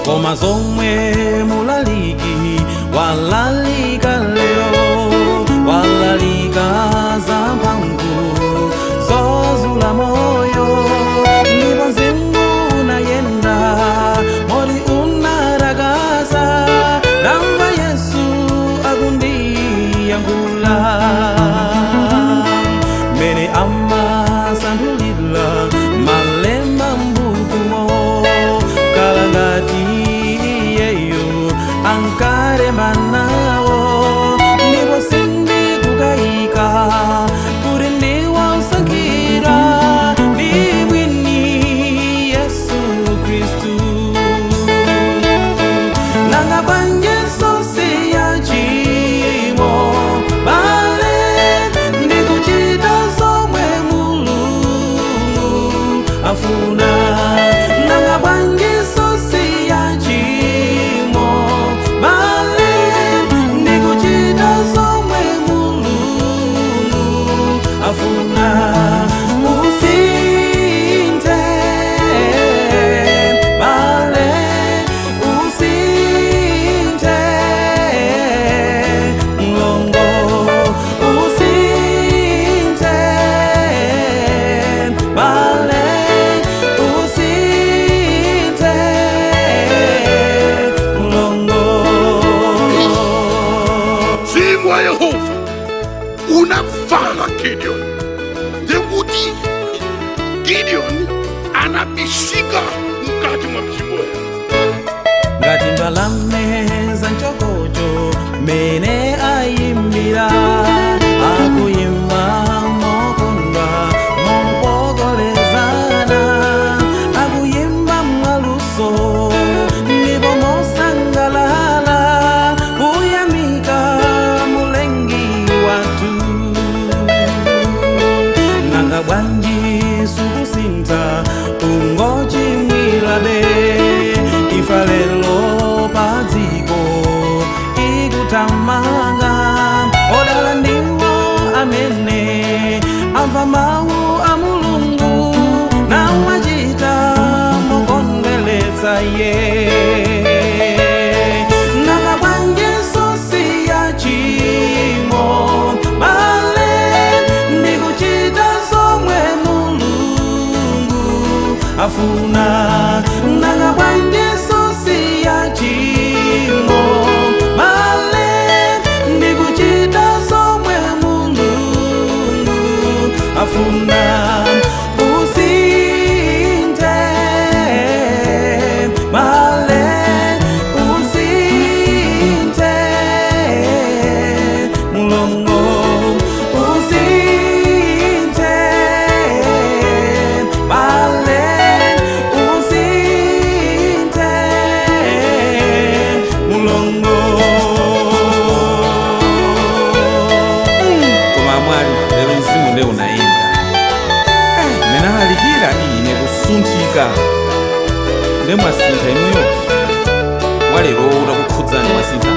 Koma zomwe mulaliki walalika lero, walalika za mphamvu zozula moyo. Ndipo mzimu unayenda moti unarakasa, ndamva Yesu akundiyankhula mene amasandulila malemba mbukumo, kala ngati iyeyo ankalemba nawo. Ndipo sindikukayika kuti ndiwosankhidwa ndi mwini Yesu Khristu. Nanga bwanji sosiya tchimo, bale, ndikuchita zomwe Mulungu afuna? Nanga bwanji sosiya tchimo, bale, ndikuchita zomwe Mulungu afuna? Usinthe, bale, usinthe, mlongo, usinthe, bale, usinthe, mlongo. Mzimu wa Yehova unavala Gideon, ndekuti Gideon anabisika mkati mwa mzimu woyera. Ngati mbalame za mchokocho mene ayimbira, akuyimba mokondwa mopokolezana, akuyimba mwaluso ndipo mosangalala, kuyamika Mulengi wathu. Nanga bwanji sukusintha, ungochimwilabe? Ifa lelo padziko ikutamanga. Odala ndiwo amene amva mawu a Mulungu nawachita mokondweletsa ye. Nanga bwanji sosiya tchimo, bale, ndikuchita zomwe Mulungu afuna? Nanga bwanji sosiya tchimo, bale, ndikuchita zomwe Mulungu afuna? Usinthe, bale, usinthe, mlongo, usinthe, bale, usinthe, mlongo. Koma mwali lero mzimu nde unayenda mmene alalikira, ine kusunthika. Nde mwasintha inuyo, walero utakukhudzani, mwasintha.